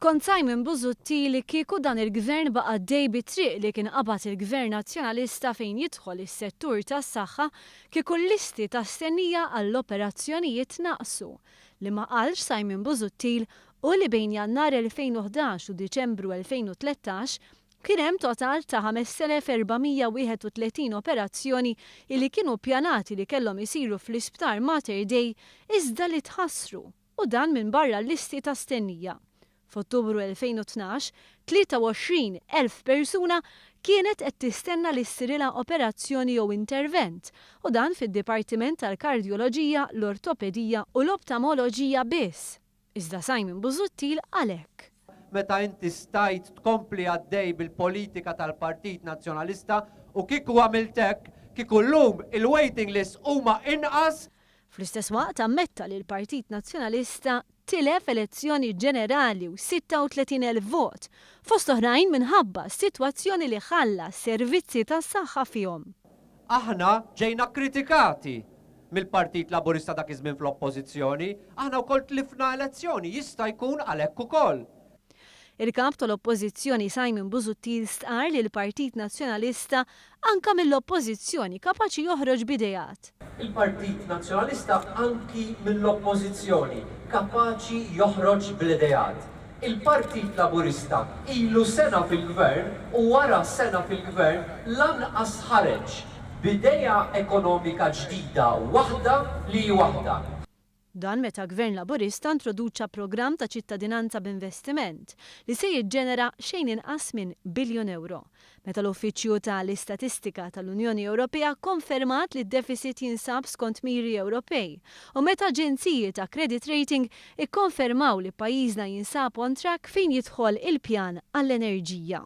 Skont Simon Busuttil, kieku dan il-Gvern baqa' għaddej bit-triq li kien qabad il-Gvern Nazzjonalista fejn jidħol is-settur tas-saħħa, kieku l-listi ta' stennija għall-operazzjonijiet naqsu. Li ma qalx Simon Busuttil hu li bejn Jannar 2011 u Diċembru 2013 kien hemm total ta' 5,431 operazzjoni illi kienu ppjanati li kellhom isiru fl-Isptar Mater Dei iżda li tħassru u dan minbarra l-listi ta' stennija. F'Ottubru 2012, 23,000 persuna kienet qed tistenna li ssirilha operazzjoni jew intervent u dan fid-Dipartiment tal-Kardjoloġija, l-Ortopedija u l-Optamoloġija biss. Iżda Simon Busuttil qal hekk. Meta inti stajt tkompli għaddej bil-politika tal-Partit Nazzjonalista u kieku għamilt hekk, kieku llum il-waiting lists huma inqas. Fl-istess waqt ammetta li l-Partit Nazzjonalista tilef elezzjoni ġenerali u 36,000 vot, fost oħrajn minħabba s-sitwazzjoni li ħalla s-servizzi tas-saħħa fihom. Aħna ġejna kkritikati mill-Partit Laburista dak iż-żmien fl-Oppożizzjoni, aħna wkoll tlifna elezzjoni, jista' jkun għalhekk ukoll. Il-Kap tal-Oppożizzjoni Simon Busuttil stqarr li l-Partit Nazzjonalista anka mill-Oppożizzjoni kapaċi joħroġ b'ideat. Il-Partit Nazzjonalista anki mill-Oppożizzjoni kapaċi joħroġ bl-ideat. Il-Partit Laburista ilu sena fil-Gvern u wara sena fil-Gvern lanqas ħareġ b'idea ekonomika ġdida waħda li hi waħda. Dan meta Gvern Laburista introduċa programm ta' ċittadinanza b'investiment li se jiġġenera xejn inqas minn biljun ewro. Meta l-Uffiċċju ta' l-Istatistika ta' l-Unjoni Ewropea kkonfermat li d-deficit jinsab skont miri Ewropej u meta aġenziji ta' credit rating ikkonfermaw li pajjiżna jinsab on track fejn jidħol il-pjan għall-enerġija.